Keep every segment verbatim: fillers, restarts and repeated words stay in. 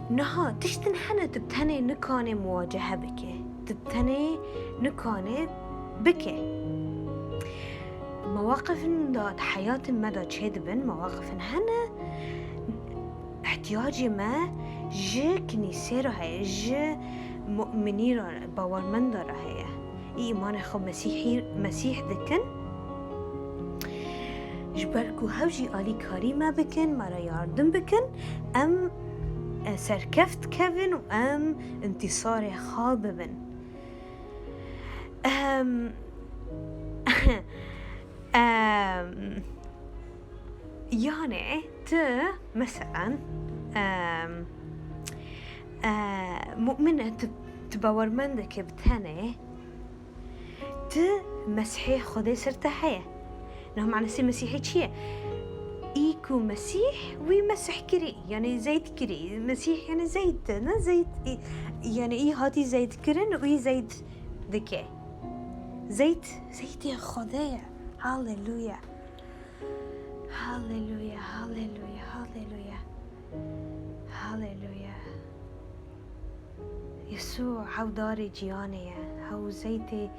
Niha tiştin hene tu bi tenê nikanê muwacehe bike, tu bi tenê nikanê bike. Mewaqifin da di heyatên me de çêdibin, mewaqifin hene ihtiyacê me ji kinîsê re heye, ji mu'minî re, bawermenda re heye. Îmanê xwe Mesîhî, Mesîh dikin. Ji ber ku hew jî alîkarî me bikin, me re yardim bikin, em, e, serkeft kevin û em întîsarê xwe bibin. Em, em, yani tu, meselen, em, e, mu'min e, tu, tu bawermendeke bi tenê, Tu Mesihê Xwedê ser te heye. Niha manasê Mesihê çi ye? Î ku Mesîh wî Mesih kirî, yani zeyt kirî. Mesîh yani zeyt, ne zeyt, î, yani î hatî zeyt kirin û î zeyt dike. Zeyt, zeytê Xwedê ye. Haleluya. Haleluya, haleluya, haleluya. Haleluya. Yesû hew darê ciyanê ye, hew zeytê,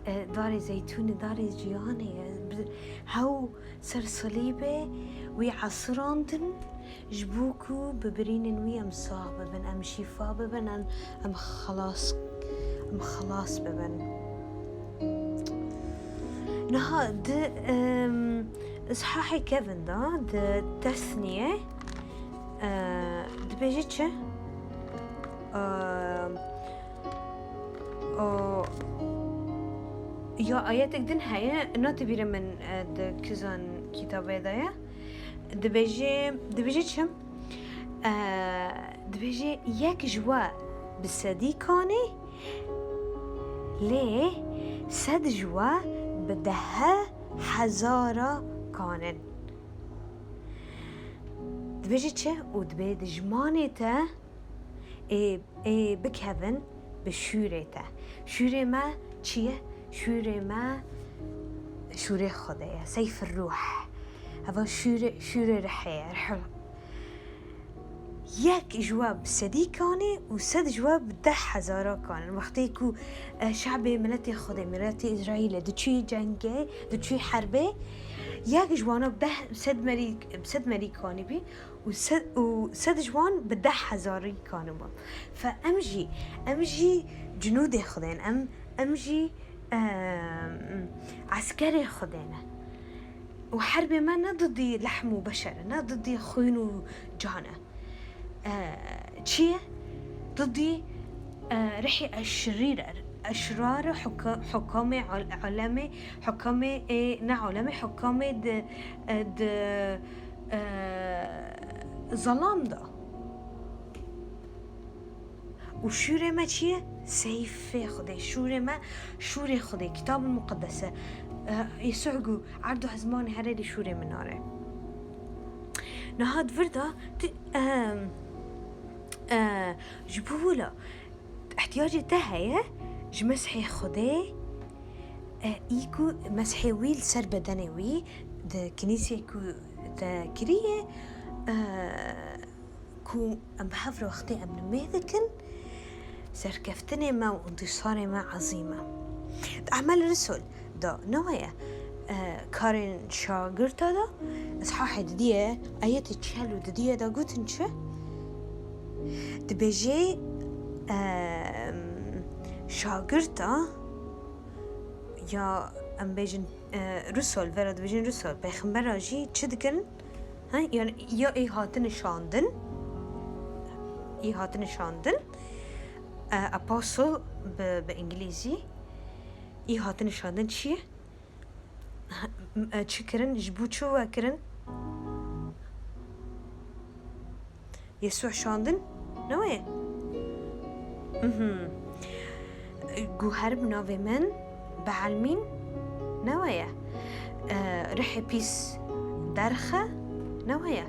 e, darê zeytûnê, darê ciyanê ye. Bi-, hew ser silîbê wî esirandin, ji bo ku bi birînên wî em sax bibin, em şîfa bibin, em, em xelas, em xelas bibin. Niha di, em, îshahê kevin de, di Tesnîye, e, dibêje çi? E, o, ya ayetek din heye, nate bîrê min, e, di Kizan kitabê de ye. Dibêje, dibêje çi? E, dibêje, yek ji we bi sedî kanê, lê sed ji we bi dehe hezara kanin. Dibêje çi? Û dibê dijmanê te ê, ê bikevin bi şûrê te. Şûrê me çi ye? Şûrê me şûrê Xwedê ye. Seyf ruh. Heva şûrê, şûrê rihê ye. Rihul-, yek ji we bi sedî kanê û sed ji we bi deh hezara kanin. Wextê ku, e, şabê miletê Xwedê, miletê Îsraîlê diçûyê cengê, diçûyê herbê, yek ji wana bi deh, sed merî, bi sed merî kanî bî û sed, û sed ji wan bi deh hezarî kanibûn. Fe em jî, em jî cinûdê Xwedê ne, em, em jî, em, eskerê Xwedê ne. Û herbê me ne didî lehm û beşer e, ne didî xwîn û can e. E, çi ye? Didî, e, rihê eşrîr e, eşrar e, huka-, hukamê al-, alemê, hukamê, e, ne alemê, hukamê di, e, di, e, zelam de. Û şûrê me çi ye? Seyfê Xwedê. Şûrê me, şûrê Xwedê. Kitabul Muqeddes e. E, Yesû got, erd û hezmanê herê lê şûrê min nare. Niha di vir de tu, em, e, ji bo wila ihtiyacê te heye ji Mesihê Xwedê, e, î ku Mesihê wî li ser bedenê wî, di kinîsê ku te kiriye, e, ku em bi hev re wextê em nimê dikin, serkeftinê me û întîsarê me ezîm e. Di Emel Risul de, ne weye, e, karên şagirta de, îshahê didiye, ayetê çel û didiye de gotin çi? Dibêje, e, şagirta ya em bêjin, e, Risul, vera dibêjin Risul, pêxembera jî çi dikin? Ha, yani ya ê hatine şandin, ê hatine şandin, e, apostle bi, bi îngilîzî, ê hatine şandin çi ye? Ha, m-, e, çi kirin? Ji bo çi we kirin? Yesû şandin? Ne weye? Mhm. Got, her bi navê min bielmîn? Ne weye. E, rihê pîs derxe? Ne weye.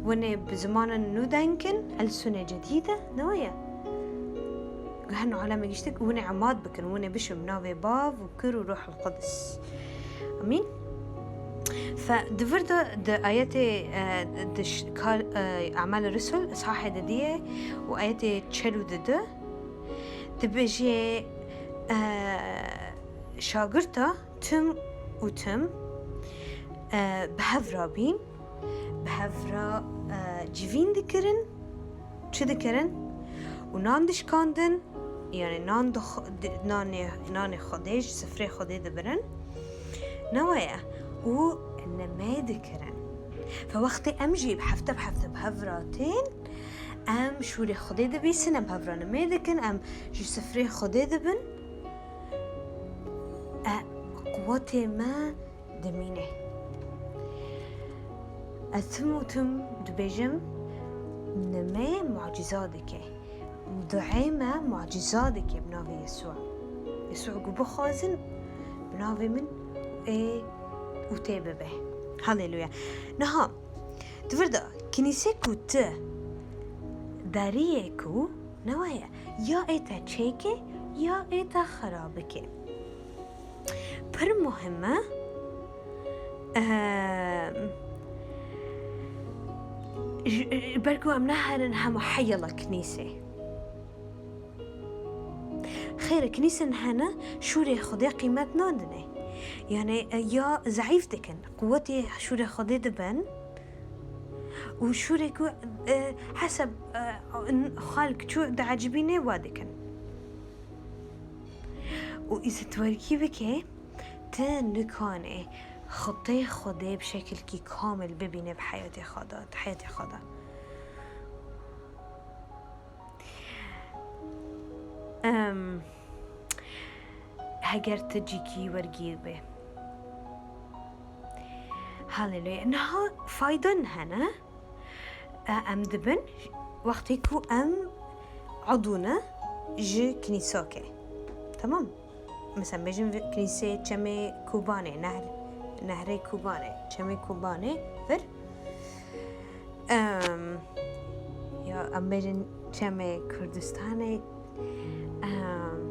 Winê bi zimanan nû deng kin, elsune cedîde? Ne weye. Got, her alemê giştik, winê emad bikin, winê bişim navê Bav û Kur û Ruhul Qudus. Amîn. Fe di vir de di ayetê, e, di ş-, kar, e, Emal Rusul, sahê de diye û ayetê çel û di de dibêje, e, şagirta tim û tim, e, bi hev re bîn, bi hev re, e, civîn dikirin, çi dikirin? Û nan dişkandin, yani nan dix-, di-, nanê, nanê Xwedê ji sifrê Xwedê dibirin. Ne weye? Û nimê dikirin. Fe wextê em jî bi hefte bi hefte bi hev re tên, em şûrê Xwedê dibîsin, em bi hev re nimê dikin, em ji sifrê Xwedê dibin. E, quwetê me dimîne. Ez tim û tim dibêjim, nimê mucîza dike. Duayê me mucîza dike bi navê Yesûa. Yesû ku bixwazin, bi navê min ê û tê bibe. Haleluya. Niha, di vir de, kinîsê ku tu deriyê ku ne weye, ya ê te çêke, ya ê te xera bike. Pir muhim e. Ehm, ji, ji ber ku em neherin hema heyala kinîsê. Xêr, kinîsên hene şûrê Xwedê qîmet nadine. Yani, e, ya zeîf dikin, quwetê şûrê Xwedê dibin û şûrê ku, e, heseb, e, xelk çû diecibîne wa dikin. Û îzitwerkî bike, ti nikanê xitê Xwedê bi şekilkî kamil bibîne bi heyatê xwe de, di heyatê xwe de. Em, heger ti cîkî wergîr bê. Haleluya. Niha faydan hene. E, em dibin, wextê ku em edû ne ji kinîsakê. Tamam? Mesela, bêjin vi-, kinîsê Çemê Kobanê, nehr-, nehrê Kobanê, Çemê Kobanê vir. Em, ya em bêjin Çemê Kurdistanê, em,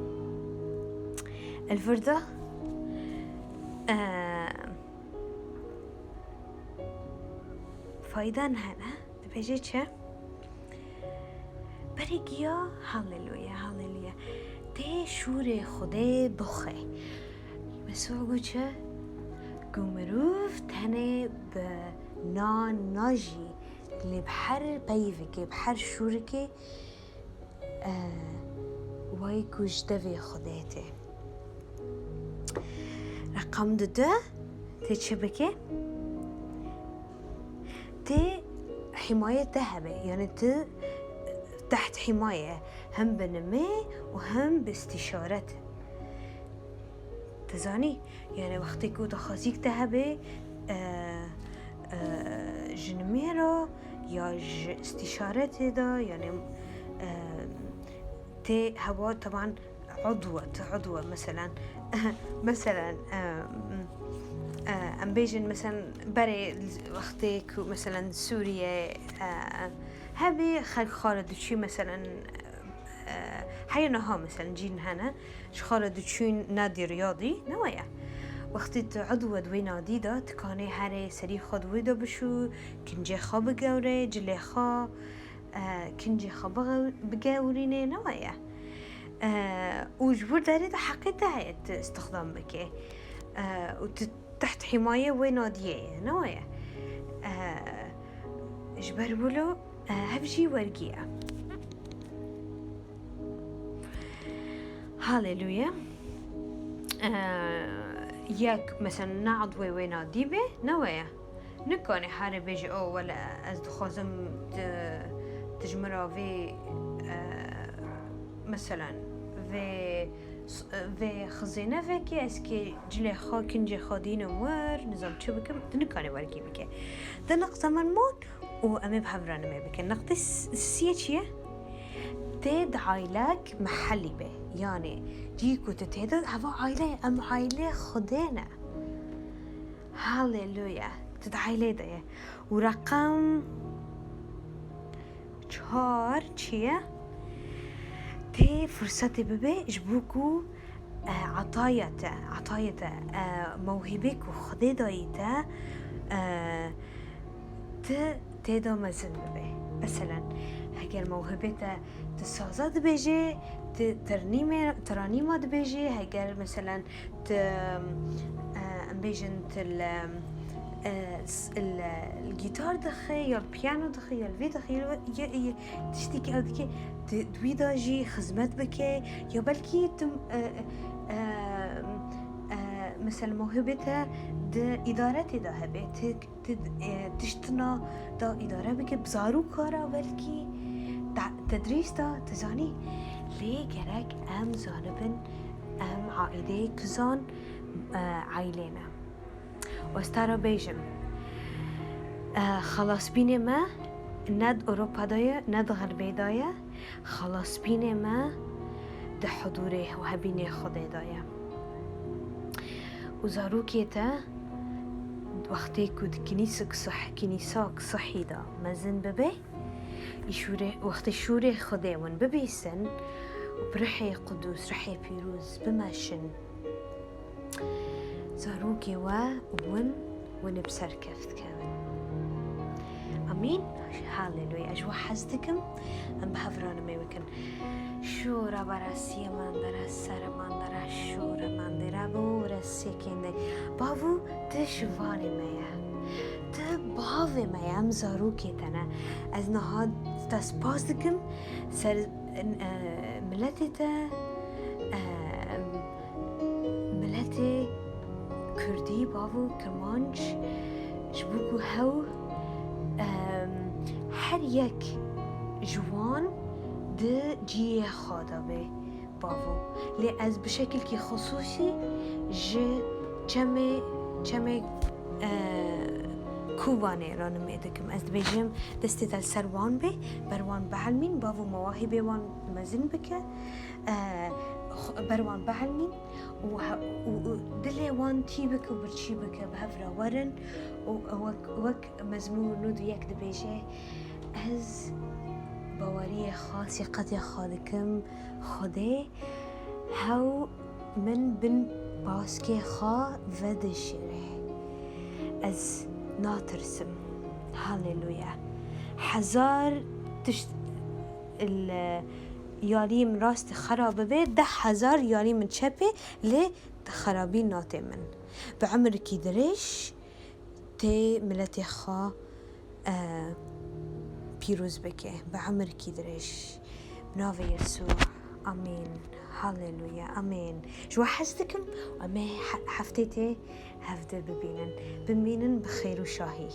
li vir de, em, faydan hene. Dibêje çi? Berê giya, haleluya, haleluya. Tê şûrê Xwedê bixwe. Mesûh got çi? Ku mirov tenê bi nan najî, lê bi her peyvekê, bi her şûrekê, e, wayî ku ji devê Xwedê tê. Reqam dudu, tê çi bike? Tê himaye te hebe, yani tu teht himaye, hem bi nimê û hem bi istîşaret. Tu zanî, yani wextê ku daxwazîk te hebe, e, e, ji nimê re ya ji istîşaretê de, yani, e, tê hewa, teban, udwe, tu udwe, meselen, meselen, e, e, em bêjin, meselen, berê wextê ku, meselen, Sûriye, e, hebê xelk xwe re diçî, meselen, e, heye niha, meselen, cîn hene, ji xwe re diçûn nadî riyadî, ne weye? Wextê tu udwe di wê nadî de, tu kanê herê serî xwe di wê de bişû, kincê xwe bigewre, cilê xwe, e, kincê xwe bigew-, bigewrînê, ne weye? E, û ji bo derê de heqê te heye tu istixdam bike. E, û tu teht himaye wê nadiyê ye, ne weye? E, ji ber wilo, e, hev jî wergî ye. Haleluya. E, yek, mesela, ne udwê wê nadî be, ne weye? Nikane here bêje, "O, wele, ez dixwazim tu, tu ji min re vê, e, meselen, vê, vê xizêne vekî, ez kê cilê xwe, kincê xwe dînim wir, nizam çi bikim." Tu nikane wergî bike. Di niqta min man û em ê bi hev re nimê bikin. Niqtê s-, siyê çi ye? Tê di aylek mehellî be. Yani, cî ku tu tê de, heva aile ye, em ailê Xwedê ne. Haleluya. Tu di ailê de ye. Û reqem çar çi ye? Tê firsetê bibe ji bo ku, e, etaya te, etaya te, e, mewhîbê ku Xwedê dayî te, e, tu tê de mezin bibe. Meselen, heger mewhibê te tu saza dibêjê, tu ternîmê, teranîma dibêjê, heger meselen tu, e, em bêjin tu li, e, s-, li, li gîtar dixî, ya li piyano dixî, ya li vî dixî, ya, ya, ya tiştî ku ew dike, tu di wî de jî xizmet bike, ya belkî tu, e, e, e, e, mesela mewhibê te di îdaretê de hebe, tu, tu, e, tiştina da îdare bike, bi zaroka re belkî te-, tedrîs da, tu zanî. Lê gerek em zanibin, em aîdeyê kizan, e, aîlê ne. Ez te re bêjim, e, xelasbînê me ne di Ewropa de ye, ne di xerbê de ye. Xelasbînê me di hudûrê û hebînê Xwedê de ye. Û zarokê te wextê ku di kinîsik sih-, kinîsak sihî de mezin bibe, î şûrê, wextê şûrê Xwedê win bibîsin û bi Rihê Qudûs, Rihê Pîroz bimeşin, zarokê we û win, win bi ser keft kevin. Amîn. Haleluya. Ez ji we hez dikim. Em bi hev re nimê bikin. Şûra berasiyê mandera, sere mandera, şûra mandera, bu resiyê kêndê. Bavo, tu şivanê me ye. Tu bavê me ye, em zarokê te ne. Ez niha te spas dikim ser, e, miletê te, e, miletê Kurdî, bavo, Kirmanc, ji bo ku hew, em, her yek ji wan di cihê xwe de be, bavo. Lê ez bi şekilkî xisûsî ji çemê, çemê, e, Kobanê re nimê dikim. Ez dibêjim destê te li ser wan be, ber wan bielmîn, bavo mewahîbê wan mezin bike, e, xwe-, ber wan bielmîn û he-, û, û dilê wan tî bike û birçî bike, bi hev re werin û wek, wek Mezmûr nod û yek dibêje, ez baweriyê xwe, sîqetê xwe dikim Xwedê, hew min bin baskê xwe vedişêre. Ez natirsim. Haleluya. Hezar tişt li yalî min rastî xera bibe, deh hezar yalî min çepê, lê xerabî natê min. Bi emirkî dirêj tê miletê xwe, e, pîroz bike. Bi emirkî dirêj. Bi navê Yesû. Amîn. Haleluya. Amîn. Ji we hez dikim. Em ê he-, heftê tê hevdî bibînin. Bimînin bi xêr û şahî.